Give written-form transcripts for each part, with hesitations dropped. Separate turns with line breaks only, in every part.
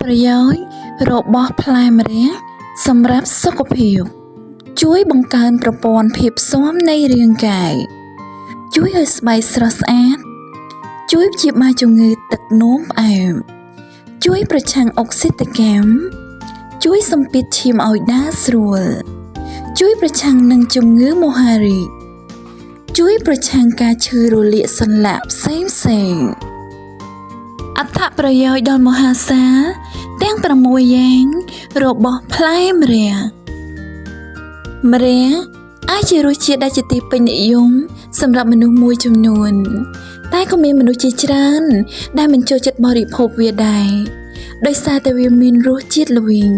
ប្រយោជន៍របស់ផ្លែម្រះសម្រាប់សុខភាព ជួយបង្កើនប្រព័ន្ធភាពស៊ាំនៃរាងកាយ ជួយឲ្យស្បែកស្រស់ស្អាត ជួយព្យាបាលជំងឺទឹកនោមផ្អែម ជួយប្រឆាំងអុកស៊ីតកម្ម ជួយសម្ពាធឈាមឲ្យដើរស្រួល ជួយប្រឆាំងនឹងជំងឺមហារីក ជួយប្រឆាំងការឈឺរលាកសន្លាក់ផ្សេងផ្សេងៗអត្ថប្រយោជន៍ដ៏មហាសាលទាំង6យ៉ាងរបស់ផ្លែម្រះម្រះអាចជារសជាតិដែលជាទីពេញនិយមសម្រាប់មនុស្សមួយចំនួន តែក៏មានមនុស្សជាច្រើន ដែលមិនចូលចិត្តបរិភោគវាដែរដោយសារតែវាមានរសជាតិល្វីង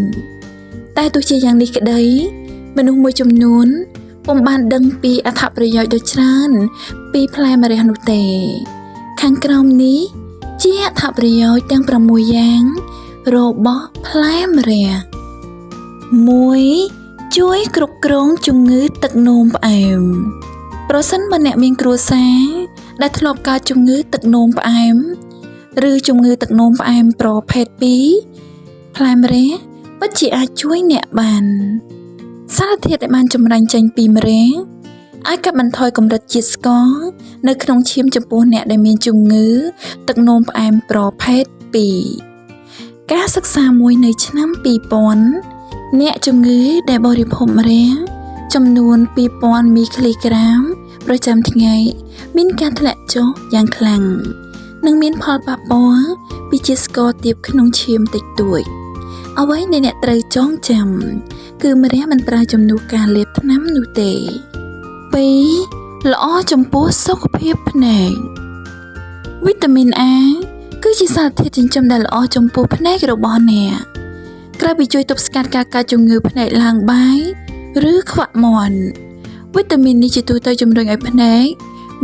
តែទោះជាយ៉ាងនេះក្តី មនុស្សមួយចំនួនពុំបានដឹងពីអត្ថប្រយោជន៍ដ៏ច្រើន ពីផ្លែម្រះនោះទេ ខាងក្រោមនេះជាអត្ថប្រយោជន៍ទាំង6យ៉ាងរបស់ផ្លែម្រះ1ជួយគ្រប់គ្រងជំងឺទឹកនោមផ្អែម ប្រសិនបើអ្នកមានគ្រួសារដែលធ្លាប់កើតជំងឺទឹកនោមផ្អែម ឬជំងឺទឹកនោមផ្អែមប្រភេទ2ផ្លែម្រះពិតជាអាចជួយអ្នកបាន សារធាតុដែលបានចម្រាញ់ចេញពីម្រះអាចកាត់បន្ថយកម្រិតជាតិស្ករនៅក្នុងឈាមចំពោះអ្នកដែលមានជំងឺទឹកនោមផ្អែមប្រភេទ2ការសិក្សាមួយនៅឆ្នាំ2000អ្នកជំងឺដែលបរិភោគម្រះចំនួន2000មីក្លីក្រាមប្រចាំថ្ងៃមានការធ្លាក់ចុះយ៉ាងខ្លាំងនិងមានផលប៉ះពាល់ពីជាតិស្ករទាបក្នុងឈាមតិចតួចអ្វីដែលអ្នកត្រូវចងចាំ គឺម្រះមិនប្រើជំនួសការលេបថ្នាំនោះទេ2ល្អចំពោះសុខភាពភ្នែកវីតាមីន A គឺជាសារធាតុចិញ្ចឹមដែលល្អចំពោះភ្នែករបស់អ្នកក្រៅពីជួយទប់ស្កាត់ការកើតជំងឺភ្នែកឡើងបាយឬខ្វាក់មាន់វីតាមីននេះជាទូទៅជំរុញឲ្យភ្នែក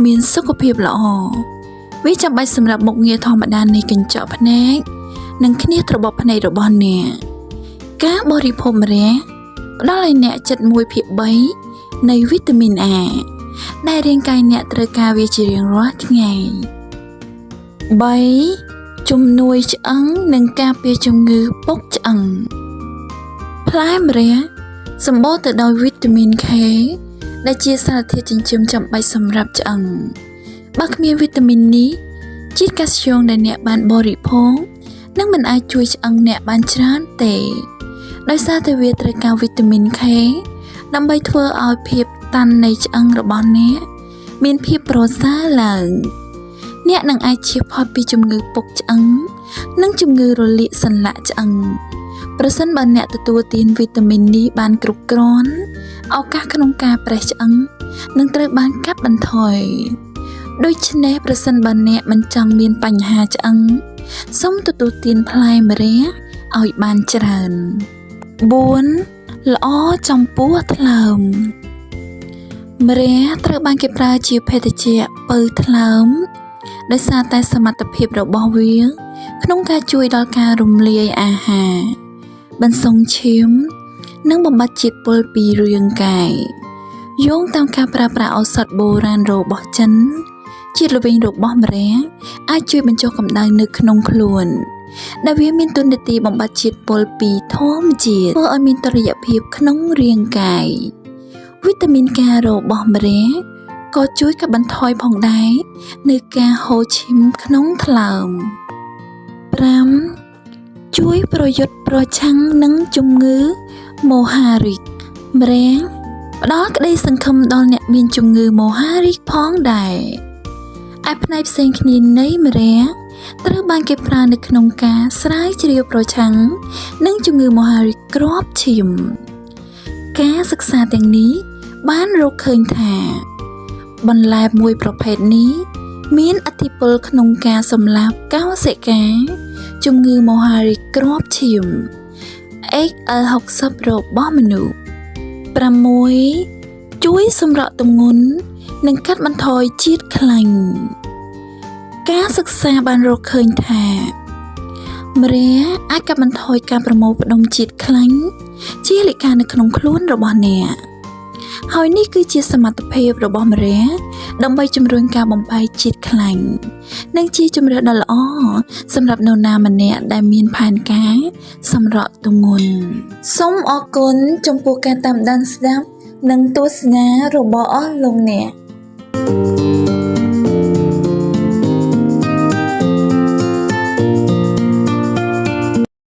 មានសុខភាពល្អវាចាំបាច់សម្រាប់មុខងារធម្មតានៃកញ្ចក់ភ្នែកនិងគ្នៀសត្របកភ្នែករបស់អ្នកការបរិភោគម្រះផ្ដល់ឲ្យអ្នកចិត្ត1ភាគ3នៃវីតាមីន A ដែលរាងកាយអ្នកត្រូវការវាជារៀងរាល់ថ្ងៃ3ជំនួយឆ្អឹងនិងការពារជំងឺពុកឆ្អឹងផ្លែម្រះសម្បូរទៅដោយវីតាមីន K ដែលជាសារធាតុចិញ្ចឹមចាំបាច់សម្រាប់ឆ្អឹងបើគ្មានវីតាមីននេះជាតិកាល់ស្យូមដែលអ្នកបានបរិភោគនឹងមិនអាចជួយឆ្អឹងអ្នកបានច្រើនទេដោយសារតែវាត្រូវការវីតាមីន K ដើម្បីធ្វើឲ្យភាពតាន់នៃឆ្អឹងរបស់អ្នកមានភាពប្រសើរឡើង អ្នកនឹងអាចជៀសផុតពីជំងឺពុកឆ្អឹង និងជំងឺរលាកសន្លាក់ឆ្អឹងប្រសិនបើអ្នកទទួលទានវីតាមីននេះបានគ្រប់គ្រាន់ឱកាសក្នុងការប្រេះឆ្អឹងនឹងត្រូវបានកាត់បន្ថយដូច្នេះប្រសិនបើអ្នកមិនចង់មានបញ្ហាឆ្អឹងសូមទទួលទានផ្លែម្រះឲ្យបានច្រើន4ល្អចំពោះថ្លើមម្រះត្រូវបានគេប្រើជាភេសជ្ជៈពៅថ្លើមដោយសារតែសមត្ថភាពរបស់វា ក្នុងការជួយដល់ការរំលាយអាហារបន្សុងឈាម និងបំបត្តិជាតិពុលពីរាងកាយយោងតាមការប្រើប្រាស់ឱសថបុរាណរបស់ចិន ជាតិល្វីងរបស់ម្រះអាចជួយបញ្ចុះកម្ដៅនៅក្នុងខ្លួន ដែលវាមានតួនាទីបំបត្តិជាតិពុលពីធម្មជាតិធ្វើឲ្យមានតុល្យភាពក្នុងរាងកាយវីតាមីន K របស់ម្រះក៏ជួយកាត់បន្ថយផងដែរនៅការហូរឈាមក្នុងថ្លើម5ជួយប្រយុទ្ធប្រឆាំងនឹងជំងឺមហារីកម្រះផ្ដល់ក្តីសង្ឃឹមដល់អ្នកមានជំងឺមហារីកផងដែរឯផ្នែកផ្សេងគ្នានៃម្រះត្រូវបានគេប្រើនៅក្នុងការស្រាវជ្រាវប្រឆាំងនឹងជំងឺមហារីកគ្រាប់ឈាម ការសិក្សាទាំងនេះបានរកឃើញថា បន្លែមួយប្រភេទនេះមានឥទ្ធិពលក្នុងការសម្លាប់កោសិកាជំងឺមហារីកគ្រាប់ឈាម HL60 របស់មនុស្ស6ជួយសម្រកទម្ងន់និងកាត់បន្ថយជាតិខ្លាញ់ការសិក្សាបានរកឃើញថាម្រះអាចកាត់បន្ថយការប្រមូលផ្ដុំជាតិខ្លាញ់ជាលិកានៅក្នុងខ្លួនរបស់អ្នកហើយនេះគឺជាសមត្ថភាពរបស់ម្រះ ដើម្បីជំរុញការបំបែកជាតិខ្លាញ់និងជាជម្រើសដ៏ល្អសម្រាប់នរណាម្នាក់ដែលមានផែនការសម្រក់ទម្ងន់សូមអរគុណចំពោះការតាមដានស្ដាប់និងទស្សនារបស់អស់លោកអ្នក។